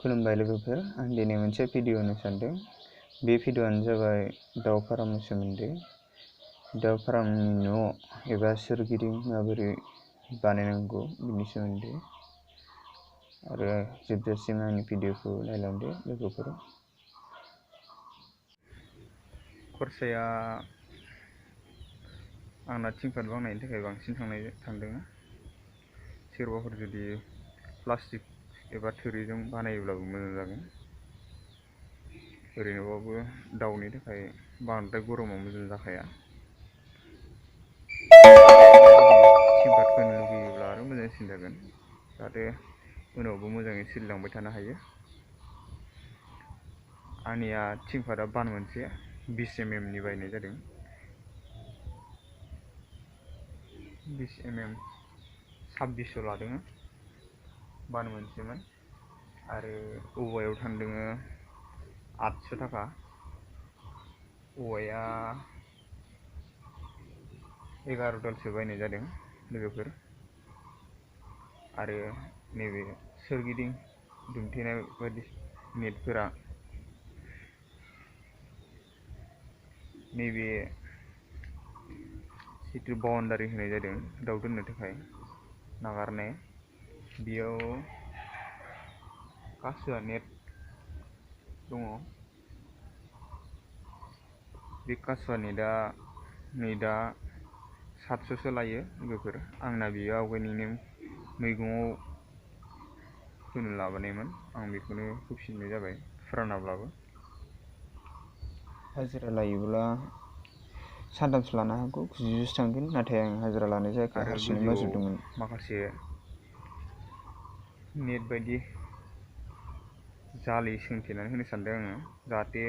खुलुमबाय लोगोफोर, आं दिनै मोनसे भिडिअ होनो सानदों। बे भिडिअआनो जाबाय दाउ फार्मनि सोमोन्दै। दाउ फार्मनि न' एबा सोरगिदिं माबोरै बानायनांगौ बिनि सोमोन्दै। आरो जोबजासिम आंनि भिडिअखौ नायलांदो लोगोफोर। खरसाया आंना थिंफोर बानायनो थाखाय बांसिन थांदों। सोरबाफोर जुदि प्लास्टिक एबा थोरिजों बानायोब्लाबो मोजां जागोन। ओरैनोबाबो दाउनि थाखाय बांद्राय गरमाव मोजां जाखाया। थिंफोर होनो लुगैयोब्ला आरो मोजांसिन जागोन, जाहाथे उनावबो मोजाङै सोलिलांबाय थानो हायो। आंनिया थिंफोरा बान मोनसे 20 mm नि बायनाय जादों। 20 mm 2600 लादों बान मोनसेमोन। आरो औवायाव थांदों 800 थाखा। औवाया 11 दालसो बायनाय जादों लोगोफोर। आरो नैबे सोरगिदिं दुमथेनाय बायदि नेटफोरा नैबे जिथु बाउन्डारि होनाय जादों दाउ दोननो थाखाय नागारनाय, बेयाव गासोआ नेट दङ। बे कासुवा नेटआ नै दा 700सो लायो लोगोफोर। आंना बेयो आवगायनिनो मैगङाव होनो लाबोनायमोन, आं बेखौनो होफिननाय जाबाय फुरानाब्लाबो। हाजिरा लायोब्ला सानथामसो लानो हागौ, 900सो थांगोन। नाथाय आं हाजिरा लानाय जायाखै, हारसिंनो मावजोबदोंमोन। माखासे नेट बायदि जालि सोंथेनानै होनो सानदों आङो, जाहाथे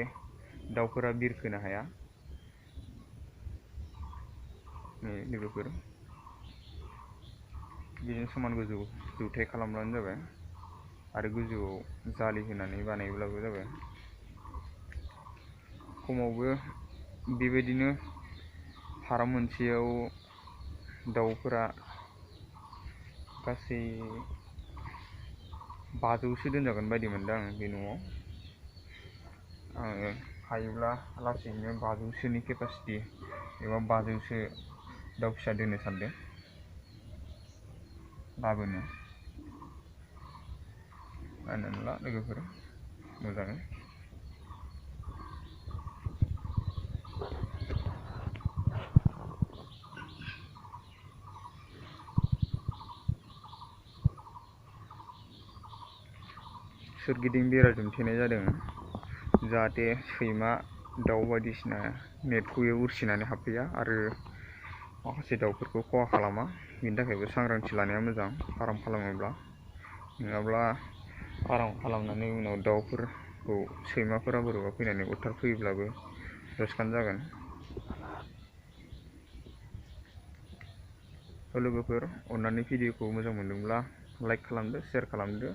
दाउफोरा बिरखोनो हाया। लोगोफोर बिदिनो समान गोजौ जौथाय खालामब्लानो जाबाय, आरो गोजौआव जालि होनानै बानायब्लाबो जाबाय। खमावबो बेबायदिनो फार्म मोनसेयाव दाउफोरा गासै 500सो दोनजागोन बायदि मोनदों आं बे न'आव। आङो हायोब्ला लासैनो 500सोनि केपासिटि एबा 500सो दाउ फिसा दोननो सानदों लाबोनो। नायनानै ला लोगोफोर मोजाङै। सोरगिदिं बेरा दुमथेनाय जादों, जाहाथे सैमा दाउ बायदिसिना नेटखौ उरसिनानै हाबफैया आरो माखासे दाउफोरखौ खहा खालामा। बेनि थाखायबो सांग्रांथि लानाया मोजां फार्म खालामोब्ला। नङाब्ला फार्म खालामनानै उनाव दाउफोरखौ सैमाफोरा बोरैबा फैनानै बुथारफैयोब्लाबो लसकान जागोन। लोगोफोर, अन्नानै भिडिअखौ मोजां मोनदोंब्ला लाइक खालामदो, शेयार खालामदो।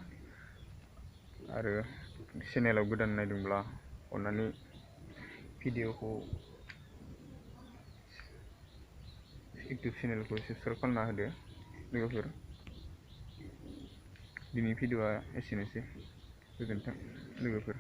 आरो चेनेलाव गोदान नायदोंब्ला अन्नानै भिडिअखौ इउटुब चेनेलखौ साबस्क्राइब खालामना होदो लोगोफोर। दिनै भिडिअआ एसेनोसै, गोजोन्थों लोगोफोर।